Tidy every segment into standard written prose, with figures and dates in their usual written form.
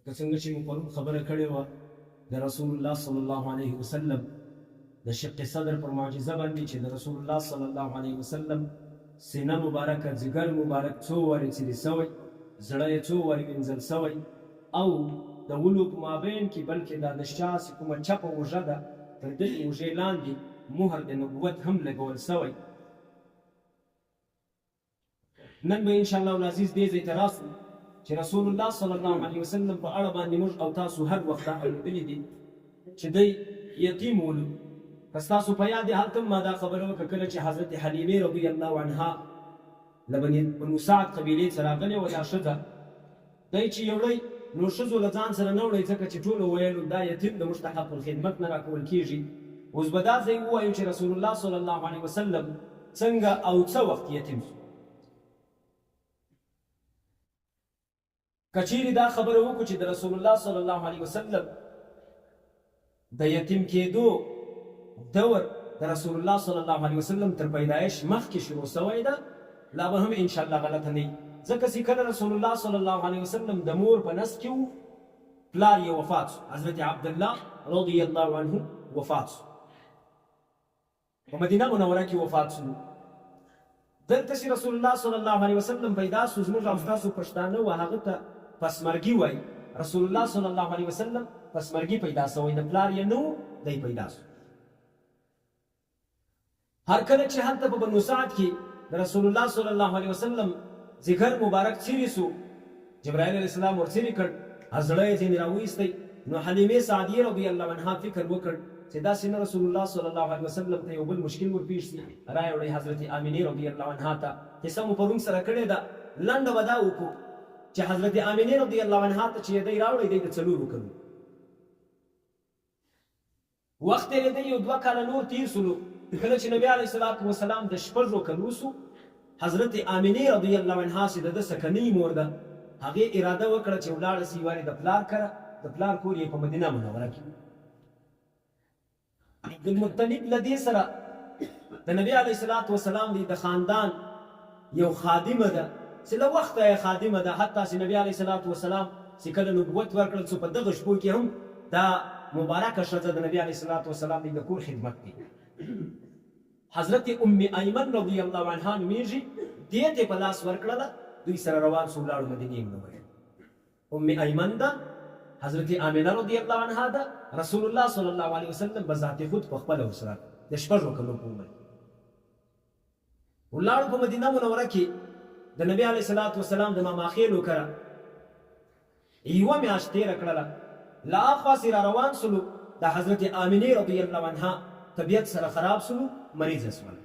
لکه څنګه چې مو پرون خبره کړې وه د رسول الله صلی الله علیه وسلم د شق صدر پر معجزه باندې چې د رسول الله صلی الله علیه وسلم سینه مبارکه، ځیګر مبارک څو وارې څیرې سوی، زړه یې څو وارې وینځل سوی او د ولو په مابین کې بلکې دا د شا چې کومه چپه اوږه ده تر دغې اوږې لاندې مهر د نبوت هم لګول سوی. نن به ان شاء الله العزیز دې ځای ته راسو چې رسول الله صلی الله علیه وسلم په اړه باندې موږ او تاسو هر وخت دا اورېدلي دي چې دی یتیم ولو. که ستاسو په یاد هلته هم ما دا خبره وکړه کله چې حضرت حلیمې رضی الله عنها له بنو سعد قبیلې څخه راغلې وه دا ښځه دی چې یوړی نو ښځو له ځان سره نه وړی ځکه چې ټولو ویلو دا یتیم د موږ ته حق الخدمت نه راکول کیږي. اوس به دا ځای ووایو چې رسول الله صلی الله علیه وسلم څنګه او څه وخت یتیم سو؟ که چیرې دا خبره وکړو چې د رسول الله صلی الله علیه وسلم د یتیم کېدو دور د رسول الله صلی الله علیه وسلم تر پیدایش مخکې شروع سوی ده، لا به هم ان شاء الله غلطه نه وي، ځکه چې کله رسول الله صلی الله علیه وسلم د مور په نس کې وو، پلار یې وفات سو، حضرت عبدالله رضی الله عنه وفات سو. په مدینه منوره کې وفات سو. دلته چې رسول الله صلی الله علیه وسلم پیدا سو، زموږ او ستاسو پښتانه و هغه ته پسمرګي وایي، رسول الله صلی الله علیه وسلم پسمرګي پیدا سوی د پلار یې نه وو، دی پیدا سو. هر کله چې هلته په بنو سعد کې د رسول الله صلی الله علیه وسلم ځیګر مبارک څیري سو، جبرائیل علیه السلام ورڅیري کړ او زړه یې ځینې راوایستی، نو حلیمې سعدیې رضی الله عنها فکر وکړ چې داسې نه رسول الله صلی الله علیه وسلم ته یو بل مشکل ورپیښ سي، رایې وړی حضرت آمنې رضی الله عنها ته، قصه مو پرون سره کړې ده، لنډه به دا وکړو چې حضرت آمنې رضی الله عنها ته چې یې دی راوړی دی د څلورو کلونو. وخت تېرېدی یو دوه کاله نور تېر سولو کله چې نبی علیه الصلوة والسلام د شپږو کلو سو حضرت آمنې رضی الله عنها چې د ده سکنۍ مور ده هغې اراده وکړه چې ولاړه سي وارې د پلار کره د پلار کور یې په مدینه منوره کې وو. عبدالمطلب له دې سره د نبی علیه الصلوة والسلام د خاندان یو خادمه ده چې له وخته یې خادمه ده حتی چې نبی علیه الصلوة والسلام چې کله نبوت ورکړل سو په دغه شپو کې هم دا مبارکه ښځه د نبی علیه الصلوة والسلام د کور خدمت کوي. حضرت ام ایمن رضی الله عنها نومېږي، دې ته په لاس ورکړله، دوی سره روان سو ولاړو مدینې منورې. ام ایمن ده، حضرت آمنه رضی الله عنها ده، رسول الله صلی الله علیه وسلم بذات خود په خپله ورسره د شپږو کلو په عمر کې. ولاړو په مدینه منوره کې د نبی علیه الصلوة والسلام د ماماخېلو کره یوه میاشت تېره کړله، له اخوا سې را روان سولو د حضرت آمنې رضی الله عنها طبیعت سره خراب سولو مریضه سوله.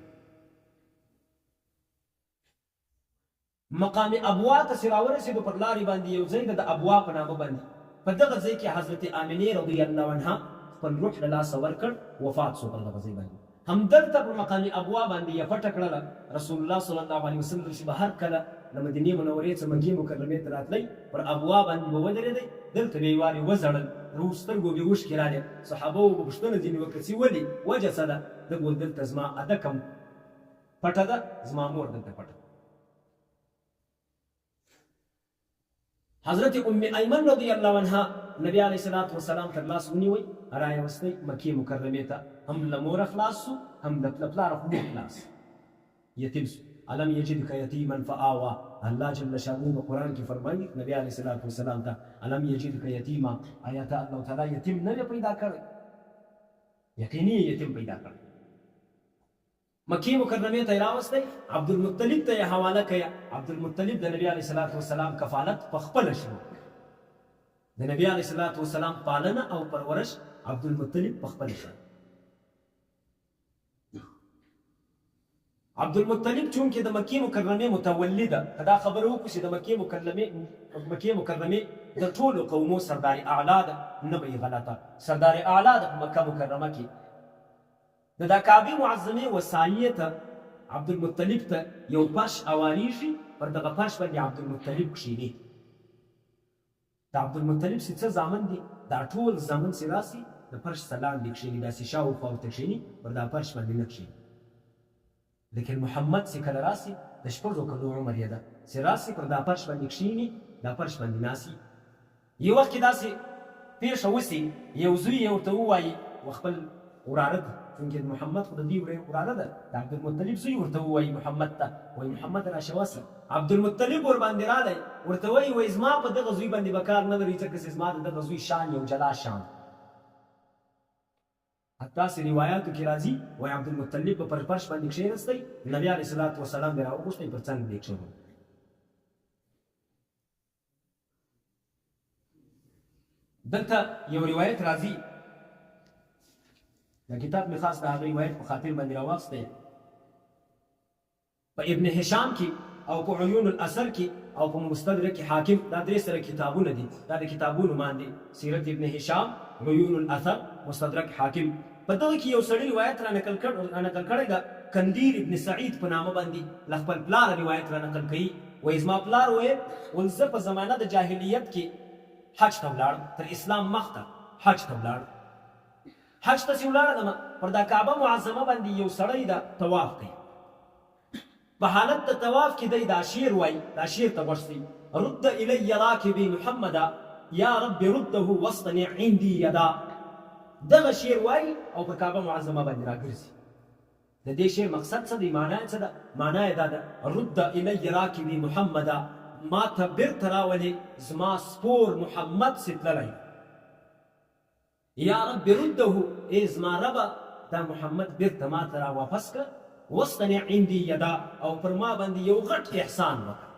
مقام ابوا ته چې راورسېدو پر لارې باندې یو ځای ده د ابوا په نامه باندې په دغه ځای کې حضرت آمنې رضی الله عنها خپل روح له لاسه ورکړ وفات شو پر دغه ځای باندې همدلته پر مقام ابوا باندې یې پټه کړله رسول الله صلی الله علیه وسلم چې به هر کله له مدینې منورې څخه مکې مکرمې ته راتلی پر ابوا باندې به ودرېدی دلته به یې وارې وژړل رو سترګو به یې اوښکې رالې صحابه وو به پوښتنه ځینې وکړه چې ولې وجه څه ده ده به ویل دلته زما اده کم پټه ده زما مور دلته پټه ده. حضرت ام ایمن رضی الله عنها نبی علیه الصلوة والسلام تر لاس ونیوی را یې وستی مکې مکرمې ته هم له موره خلاص سو هم له پلاره خو مور خلاص یتیم سو الم یجدک یتیما فآوا الله جل شانه په قرآن کې فرمایي نبی علیه الصلوة والسلام ته الم یجدک یتیما آیا ته الله تعالی یتیم نه پیدا کړی یقیني یتیم پیدا کړی مکې مکرمې ته یې راوستی، عبدالمطلب ته یې حواله کړ، عبدالمطلب د نبي علیه الصلوة والسلام کفالت په خپله شروع کړ، د نبي علیه الصلوة والسلام پالنه او پرورش عبدالمطلب په خپله شروع کړ. عبدالمطلب چونکه د مکې مکرمې متولي ده، که دا خبره وکړو چې د مکې مکلمې مکې مکرمې د ټولو قومو سردار اعلی ده، نه به یې غلطه، سردار اعلی ده په مکه مکرمه کې، د دا کعبې معظمې وسایې ته عبدالمطلب ته یو فرش اواریږي، پر دغه فرش باندې عبدالمطلب کښیني. د عبدالمطلب چې څه زامن دي دا ټول زامن چې راسي د فرش څخه لاندې کښیني، داسې شا و خوا ورته کښیني، پر دا فرش باندې نه کښیني. لیکن محمد چې کله راسي د شپږو کلو عمر یې ده، چې راسي پر دا فرش باندې کښیني، دا فرش باندې ناسي. یو وخت کې داسې پېښه وسي، یو زوی یې ورته ووايي و خپل وراره ته، چونکې محمد خو د دوی وراره ده، د عبدالمطلب زوی ورته ووايي محمد ته، وايي محمد راشه وسه. عبدالمطلب ورباندې راغی، ورته وايي، وايي زما په دغه زوی باندې به کار نه لرئ، ځکه چې زما د دغه زوی شان یو جلا شان دی. حتی څه روایاتو کې راځي، وايي عبدالمطلب به پر فرش باندې کښېنستی، نبي علیه الصلوة والسلام به راوغوښتی پر څنګ به یې کښېنولی. دلته یو روایت راځي، دا کتاب مې خاص د هغه روایت په خاطر باندې راواخستی، په ابن هشام کې او په عیون الاثر کې او په مستدرک حاکم، دا درې سره کتابونه دي، دا د کتابونو نومان دي، سیرت ابن هشام، عیون الاثر، مستدرک حاکم. په دغه کې یو سړي روایت را نقل کړ را نقل کړی ده، کندیر ابن سعید په نامه باندې له خپل پلاره روایت را نقل کوي، وایي زما پلار ویل، ول زه په زمانه د جاهلیت کې حج ته ولاړم، تر اسلام مخته حج ته ولاړم، حج ته چې ولاړلم پر دا کعبه معظمه باندې یو سړی ده طواف کوي، په حالت د طواف کې دی دا شعر وايي، دا شعر ته غوږ شئ، رد الی راکبی محمدا یا رب رده واصطنع عندی یدا، دغه شعر وايي او پر کعبه معظمه باندې راګرځي. د دې شعر مقصد څه دی، معنی یې څه ده؟ معنی یې دا ده، رد الی راکبی محمدا، ماته بیرته راولې زما سپور محمد چې تللی. یا رب رده، ای زما ربه دا محمد بیرته ماته را واپس کړه، واصطنع عندي یدا، او پر ما باندې یو غټ احسان وکړه.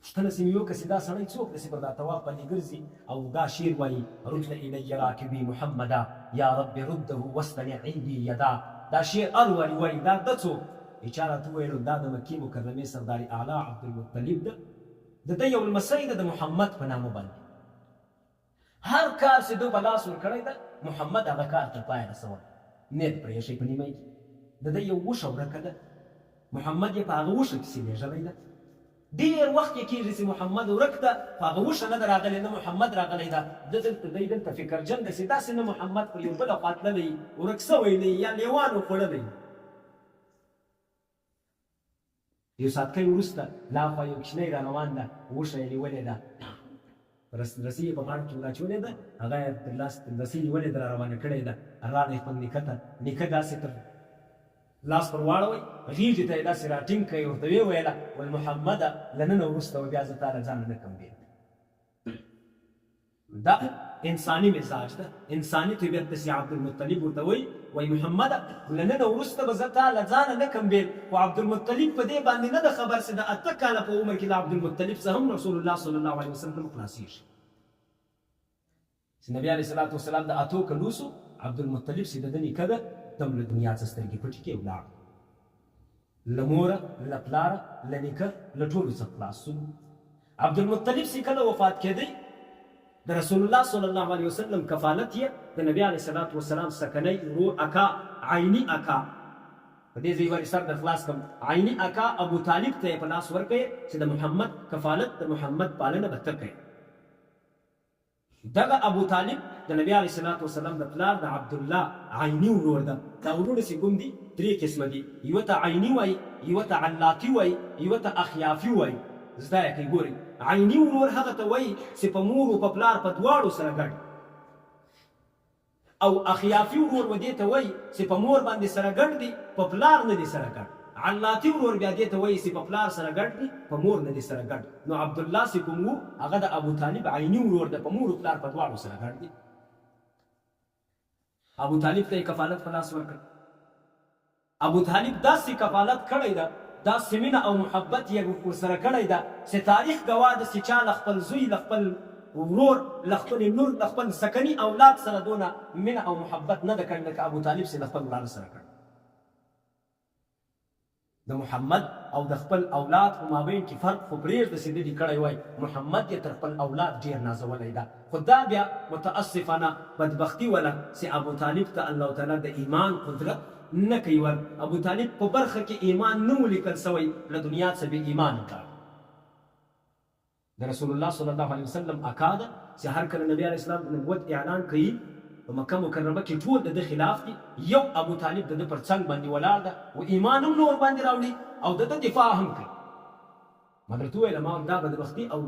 پوښتنه څنې وکړه چې دا سړی څوک دی چې پر دا طواف باندې ګرځي او دا شعر وایي، رد الی راکبي محمدا یا رب رده واصطنع عندي یدا، دا شعر هر واري وایي، دا ده څوک؟ چا راته وویل دا د مکې مکرمې سردار اعلی عبدالمطلب ده، د ده یو لمسی ده د محمد په نامه باندې. هر کار چې ده په لاس ورکړی ده محمد هغه کار تر پایه رسولی نه یې پرېښی په نیمه کې د ده یو وښه ورکه ده محمد یې په هغه وښه پسې لېږلی ده ډېر وخت یې کېږي چې محمد ورک ده خو هغه وښه نه ده راغلې نه محمد راغلی ده ده دلته دی دلته فکرجن ده چې داسې نه محمد پر یو بله خوا تللی ورک شوی نه یا لېوانو خوړلی. یو ساعتکی وروسته له اخوا یو کوچنی را روان ده، وښه یې نیولې ده، رسۍ یې په غاړه کې وراچولې ده، هغه یې تر لاس رسۍ نیولې ده را روانه کړې ده، راغی خپل نیکه ته، نیکه داسې تر لاس پر واړوی، غېږې ته یې داسې راټینګ کړی، ورته ویې ویله، ول محمده! له ننه وروسته به بیا زه تا له ځانه نه کوم بېل. دا انساني مزاج ده، انساني طبیعت ده چې عبدالمطلب ورته وایي، وایي محمده! له ننه وروسته به زه تا له ځانه نه کوم بېل، خو عبدالمطلب په دې باندې نه ده خبر چې د اته کاله په عمر کې له عبدالمطلب څخه هم رسول الله صلی الله علیه وسلم خلاصېږي. چې نبي علیه الصلوة والسلام د اتو کلو شو، عبدالمطلب چې د ده نیکه ده، دم له دنیا څخه سترګې پټې کړې او لاړ. له موره، له پلاره، له نیکه، له ټولو څخه خلاص شو. عبدالمطلب چې کله وفات کېدی، د رسول الله صلی الله علیه وسلم کفالت یې د نبي علیه الصلوة والسلام سکنی ورور اکا، عیني اکا، په دې ځای باندې سر در خلاص کړم، عیني اکا ابو طالب ته یې په لاس ورکړی چې د محمد کفالت، د محمد پالنه به ته کوې. دغه ابو طالب د نبي علیه الصلوة والسلام د پلار د عبدالله عیني ورور ده. دا وروڼه چې کوم دي درې قسمه دي، یوه ته عیني وایي، یوه ته علاطي وایي، یوه ته اخیافي وایي. زده یې کړئ ګورئ عیني ورور هغه ته وایي چې په مور و په پلار په دواړو سره ګډ وي. او اخیافي ورور و دې ته وایي چې په مور باندې سره ګډ دي په پلار نه دي سره ګډ. علاطي ورور بیا دې ته وایي چې په پلار سره ګډ دي په مور نه دي سره ګډ. نو عبدالله چې کوم وو هغه د ابوطالب عیني ورور ده په مور و پلار په دواړو سره ګډ دي. ابوطالب ته یې کفالت په لاس ورکړ. ابوطالب داسې کفالت کړی ده، داسې مینه او محبت یې ورسره کړی ده چې تاریخ ګواه ده چې چا له خپل زوی، له خپل ورور، له خپلې لور، له خپل سکني اولاد سره دونه مینه او محبت نه ده کړې لکه ابوطالب چې له خپل وراره سره کړی. د محمد او د خپل اولاد په مابین کې فرق خو پرېږده چې ده دې کړی وای، محمد یې تر خپل اولاد ډېر نازولی ده، خو دا بیا متاسفانه بدبختي وله چې ابوطالب ته الله تعالی د ایمان قدرت نه کوي ور، ابوطالب په برخه کې ایمان نه وو لیکل شوی، له دنیا څخه بې ایمانه ولاړ. د رسول الله صلی الله علیه وسلم اکا ده چې هر کله نبی علیه السلام د نبوت اعلان کوي په مکه مکرمه کې ټول د ده خلاف دي یو ابو طالب د ده پر څنګ باندې ولاړ ده و ایمان هم نه ورباندې راوړي او د ده دفاع هم کوي. ما درته وویل ما دا بدبختي او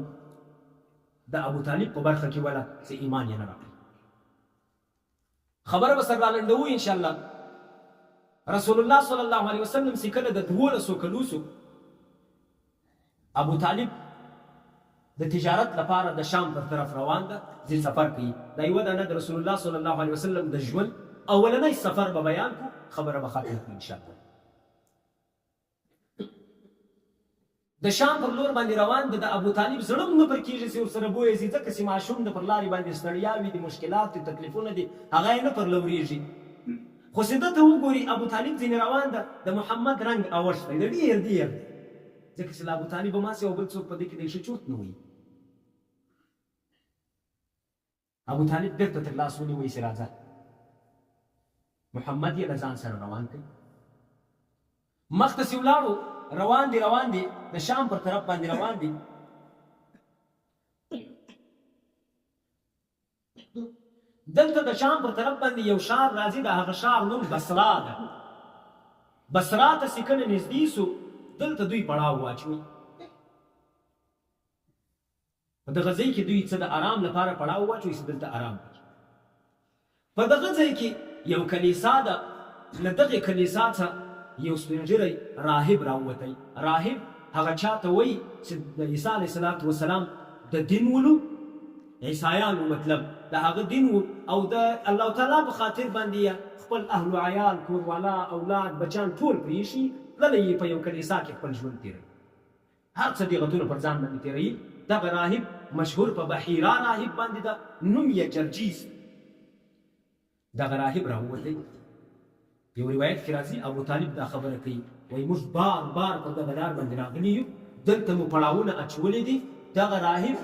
د ابو طالب په برخه کې وله چې ایمان یې نه راوړی. خبره به سره رالنډوو ان شاء الله. رسول الله صلی الله علیه وسلم چې کله د 12 کلو سو، ابو طالب د تجارت لپاره د شام پر طرف روان ده، ځي سفر کوي. دا یوه دانه د رسول الله صلی الله علیه وسلم د ژوند اولنی سفر به بیان کو، خبره به ختمه کړو ان شاء الله. د شام پر لور باندې روان ده، د ابو طالب زړه هم نه پر کېږي چې ورسره بویه ځي، ځکه چې ماشوم ده، پر لارې باندې ستړیاوې دي، مشکلات دي، تکلیفونه دي، هغه یې نه پر لورېږي. خو چې ده ته وګوري، ابو طالب ځینې روان ده، د محمد رنګ اوښتی دی، ډېر دېر دی، ځکه چې له ابو طالبه ما سوی او بل څوک په ده کې دی ښه چورت نه وهي. ابو طالب بېرته تر لاس ونیوی چې راځه. محمد یې له ځان سره روان کړ. مخته چې ولاړو، روان دي روان دي، د شام پر طرف باندې روان دي. دلته د شام پر طرف باندې یو ښار راځي، د هغه ښار نوم بصرا ده. بصرا ته چې کله نږدې سو، دلته دوی پړاو واچوي. په دغه ځای کې دوی څه د ارام لپاره پړاو واچوي چې دلته ارام وکړي. په دغه ځای کې یو کلیسا ده، له دغې کلیسا څخه یو سپین ږیری راهب راووتی. راهب هغه چا ته وایي چې د عیسی علیه الصلوة والسلام د دین ولو، عیسایان وو مطلب د هغه دین وو او د الله تعالی په خاطر باندې یې خپل اهل و عیال، کور والا، اولاد، بچیان ټول پرېښي، تللی یې په یو کلیسا کې خپل ژوند تېروي. هر څه دغتونه پر ځان باندې تېروي. دغه راهب مشهور په بحیرا راهب باندې ده، نوم یې جرجیس دی. دغه راهب راووتی. یو روایت کې راځي ابو طالب دا خبره کوي، وایي موږ بار بار پر دغه لار باندې راغلي یو، دلته مو پړاوونه اچولي دي، دغه راهب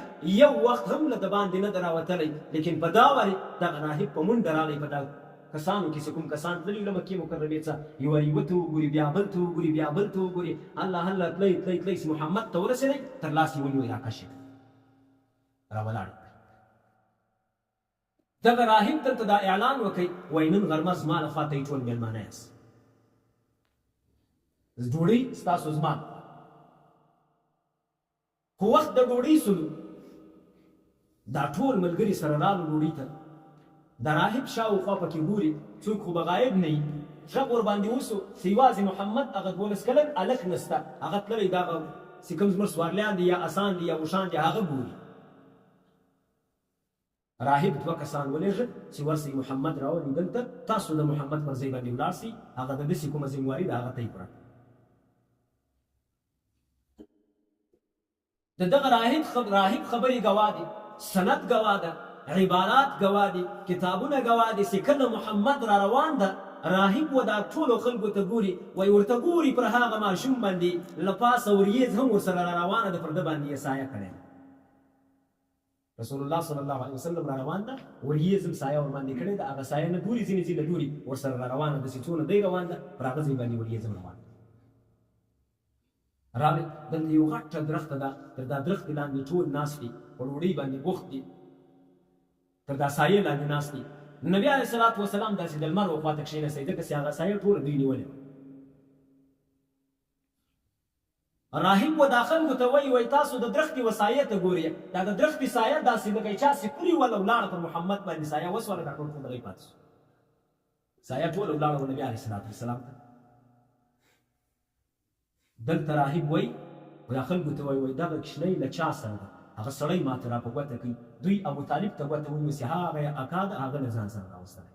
یو وخت هم له دباندې نه ده راوتلی، لیکن په دا وارې دغه راهب په منډه راغی، په دا کسانو کې چې کوم کسان تللي له مکې مکرمې څخه، یو وار یوه ته وګوري، بیا بل ته وګوري، بیا بل ته وګوري، هله هله تلی تلی تلی چې محمد ته ورسېدی، تر لاس یې ونیوی، راکش یې کړ، راولاړ یې کړ. دغه راهب دلته دا اعلان وکړ، وایي نن غرمه زما له خوا تئ ټول مېلمانه یاست، ډوډۍ ستاسو زما له خوا. خو وخت د ډوډۍ سولو، دا ټول ملګري سره رالو ډوډۍ ته، د راهب شا و خوا پکې ګوري، څوک خو به غایب نه وي، غږ ورباندې وسو چې یوازې محمد هغه 12 کلن هلک نسته، هغه تللی دغه چې کوم زموږ سوارلیان دي یا اسان دي یا اوښان دي هغه ګوري. راهب دوه کسان ولېږل چې ورسئ محمد راولئ دلته، تاسو د محمد پر ځای باندې ولاړ سئ، هغه د ده چې کومه ذمواري ده هغه طی پوره کړئ. د دغه راهب خبرې ګواه دي، سند ګواه ده، عبارات ګواه دي، کتابونه ګواه دي چې کله محمد را روان ده، راهب و دا ټولو خلکو ته ګوري، وایي ورته ګوري پر هغه ماشوم باندې له پاسه وریځ هم ورسره را روانه ده، پر ده باندې یې سایه کړې ده. رسول الله صلی الله علیه وسلم را روان ده، وریځ هم سایه ورباندې کړې ده، هغه سایه نه ګوري ځینې ځینې ګوري ورسره را روانه ده، چې څونه دی روان ده پر هغه ځای باندې وریځ هم روانه ده. راغی، دلته یو غټه درخته ده، تر دا درختې لاندې ټول ناست دي، په ډوډۍ باندې بوخت دي، تر دا سایې لاندې ناست دي. نبي علیه الصلوة والسلام داسې د لمر و خواته کښېنستی، ځکه چې هغه سایه ټوله دوی نیولې وه. راهب و دا خلکو ته وایي، وایي تاسو د درختې و سایې ته ګورئ، دا د درختې سایه داسې لکه چا چې کړي وله ولاړه پر محمد باندې سایه وسوله، دا ټول په دغه پاتې شو، سایه ټوله ولاړه و نبي علیه الصلوة والسلام ته. دلته راهب وایي و دا خلکو ته وایي، وایي دغه کښنی له چا سره ده؟ هغه سړی ماته را په ګوته کوي. دوی ابو طالب ته ګوته ونیوه چې هغه یې اکا ده، هغه له ځان سره راوستلی.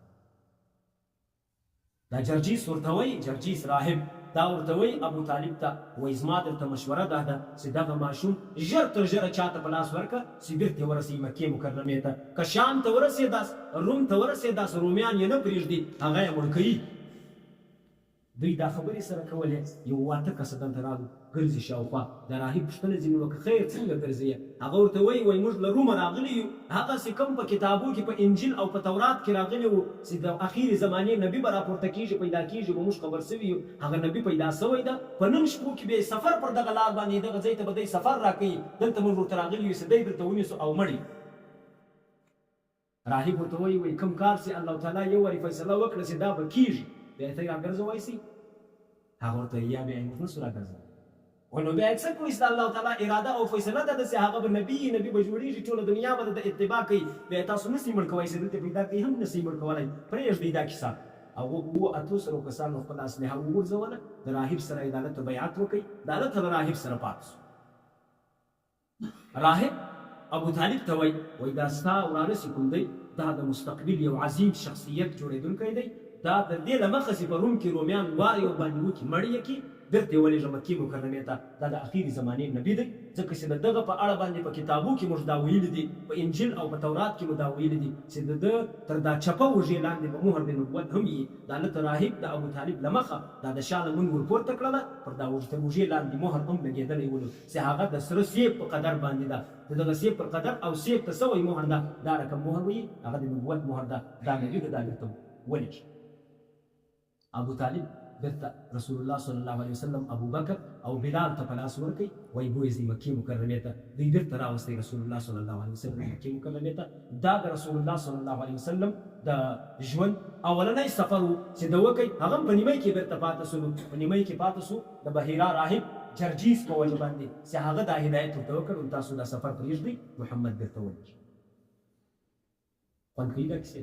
دا جرجیس ورته وایي، جرجیس راهب دا ورته وایي ابو طالب ته وایي، زما درته مشوره دا ده چې دغه ماشوم ژر تر ژره چاته په لاس ورکړه چې بیرته یې ورسوي مکې مکرمې ته، که شام ته ورسېداست، روم ته ورسېداست، رومیان یې نه پرېږدي، هغه یې مړ کوي. دوی دا خبرې سره کولې، یو واته کسه دلته رالو، ګرځي شاوخوا، د راهب پوښتنه ځینې وکړه، خیر څنګه ګرځې؟ هغه ورته وایي، وایي موږ له رومه راغلي یو، هغسې کوم په کتابو کې په انجیل او په تورات کې راغلي وو چې د اخیرې زمانې نبي به راپورته کیږي، پیدا کیږي به، موږ خبر شوي یو، هغه نبي پیدا شوی ده، په نن شپو کې به یې سفر پر دغه لار باندې دغه ځای ته به دی سفر راکوي، دلته موږ ورته راغلي یو چې دی دلته ونیسو او مړ یې کړو. راهب ورته وایي، وایي کوم کار چې الله تعالی یو وارې فیصله وکړه چې دا به کیږي، بیا یې ته راګرځوای شي؟ هغه ورته وایي، یا بیا یې موږ نه شو راګرځولی. نو بیا څه کوي چې د الله تعالی اراده او فیصله ده داسې هغه به نبي نبي به جوړېږي، ټوله دنیا به د ده اتباع کوي، بیا تاسو نه سئ مړ کوی چې دلته پیدا کوي هم نه سئ مړ کولای، پرېږدئ دا کیسه. هغو اوو اتو سرو کسانو خپله اسلحه وغورځوله، د راهب سره یې د هلته بیعت وکړ، د هلته له راهب سره پاتې شو. راهب ابو طالب ته وایي، وایي دا ستا وراره چې کوم دی دا د مستقبل یو عظیم شخصیت جوړېدونکی دی، دا تر دې له مخه چې په روم کې رومیان وار یو باندې وکړي مړ یې کړي، بیرته یې ولېږه مکې مکرمې ته، دا د اخیرې زمانې نبي دی، ځکه چې د دغه په اړه باندې په کتابو کې موږ دا ویلي دي، په انجیل او په تورات کې مو دا ویلي دي چې د ده تر دا چپه اوږې لاندې به مهر د نبوت هم یي. دا لته راهب د ابو طالب له مخه دا د شا لمن ورپورته کړله، پر دا اوږ تر اوږې لاندې مهر هم لګېدلی ولو چې هغه د سره سیب په قدر باندې ده، د دغه سیب پر قدر او سیب ته سوی مهر ده، دا رقم مهر ویي، هغه د نبوت مهر ده، دا نبي ده، دا بیرته ولېږه. ابو طالب بیرته رسول الله صلی الله علیه وسلم ابوبکر او بلال ته په لاس ورکړ، وایي بویځئ مکې مکرمې ته، دوی بیرته راوستی رسول الله صلی الله علیه وسلم مکې مکرمې ته، دا د رسول الله صلی الله علیه وسلم د ژوند اولنی سفر وو چې ده وکړ، هغه هم په نیمۍ کې بیرته پاته سولو، په نیمۍ کې پاته سو د بحیرا راهب جرجیس په وجه باندې چې هغه دا هدایت ورته وکړ، نو تاسو دا سفر پریږدئ، محمد بیرته ولیږه. خوند کوي دا کیسې؟